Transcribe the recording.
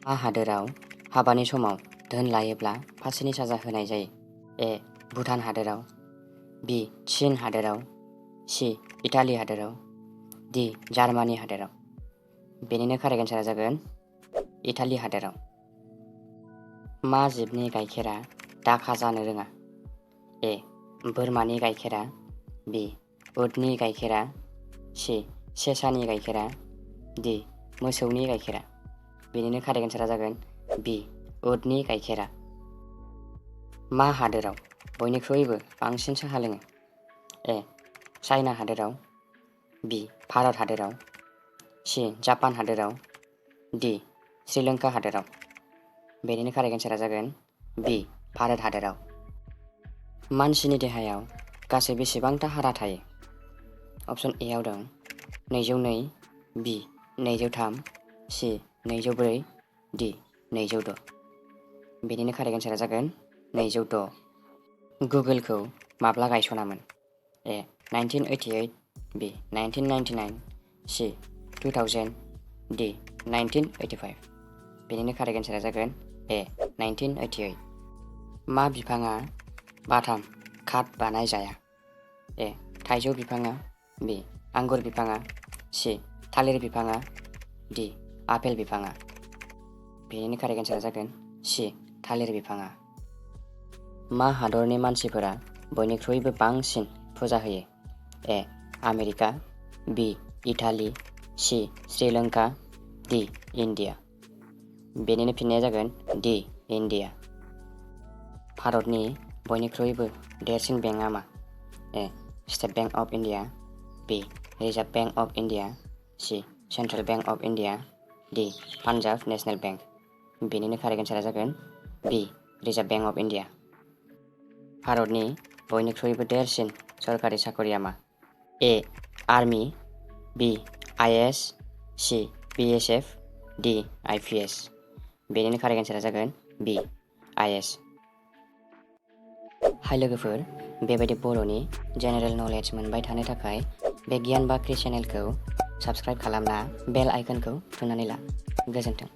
मा हादोराव हाबानि समाव धोन लायोब्ला फासिनि साजा होनाय जायो? ए. भुटान हादोराव, बि. चीन हादोराव, सि. इटालि हादोराव, दि. जार्मानि हादोराव। बेनिनो कारेक्ट एन्सारा जागोन इटालि हादोराव। मा जिबनि गाइखेरा दाखा जानो रोङा? ए. बोरमानि गाइखेरा, बि. उटनि गाइखेरा, सि. सेसानि गाइखेरा, दि. मोसौनि गाइखेरा। बेनिनो कारेक्ट एन्सारा जागोन बि. उटनि गाइखेरा। मा हादोराव बयनिख्रुइबो बांसिन साहा लोङो? ए. चाइना हादोराव, बि. भारत हादोराव, सि. जापान हादोराव, दि. श्रीलंका हादोराव। बेनिनो कारेक्ट एन्सारा जागोन बि. भारत हादोराव। मानसिनि देहायाव गासै बेसेबांथा हारा थायो? अप्शन ए आव दं 202, बि. 203, सि. 204, दि. 206। बेनिनो कारेक्ट एन्सारा जागोन 206। गुगोलखौ माब्ला गायसनामोन? ए. 1988, बि. 1999, सि. 2000, दि. 1985। बेनिनो कारेक्ट एन्सारा जागोन ए. 1988। मा बिफाङा बाथाम काट बानाय जाया? ए. थाइजौ बिफाङा, बि. आंगुर बिफाङा, सि. थालिर बिफाङा, दि. आपेल बिफाङा। बेनिनो कारेक्ट एन्सारा जागोन सि. थालिर बिफाङा। मा हादरनि मानसिफोरा बयनिख्रुइबो बांसिन फुजा होयो? ए. आमेरिका, बि. इटालि, सि. श्रीलंका, दि. इन्डिया। बेनिनो फिननाया जागोन दि. इन्डिया। भारतनि बयनिख्रुइबो देरसिन बेंकआ मा? A. State Bank of India, B. Reserve Bank of India, C. Central Bank of India, D. Punjab National Bank. बेनिनो कारेक्ट एन्सारा जागोन B. Reserve Bank of India. भारतनि बयनिख्रुइबो देरसिन सरकारि साकरिया मा? A. Army, B. IAS, C. BSF, D. IPS. बेनिनो कारेक्ट एन्सारा जागोन बि. आइएएस। हाय लोगोफोर, बेबायदि बर'नि जेनेरेल नलेज मोनबाय थानो थाखाय बे गियान बाख्रि चेनेलखौ साबस्क्राइब खालामना बेल आइकनखौ थुनानै ला। गोजोन्थों।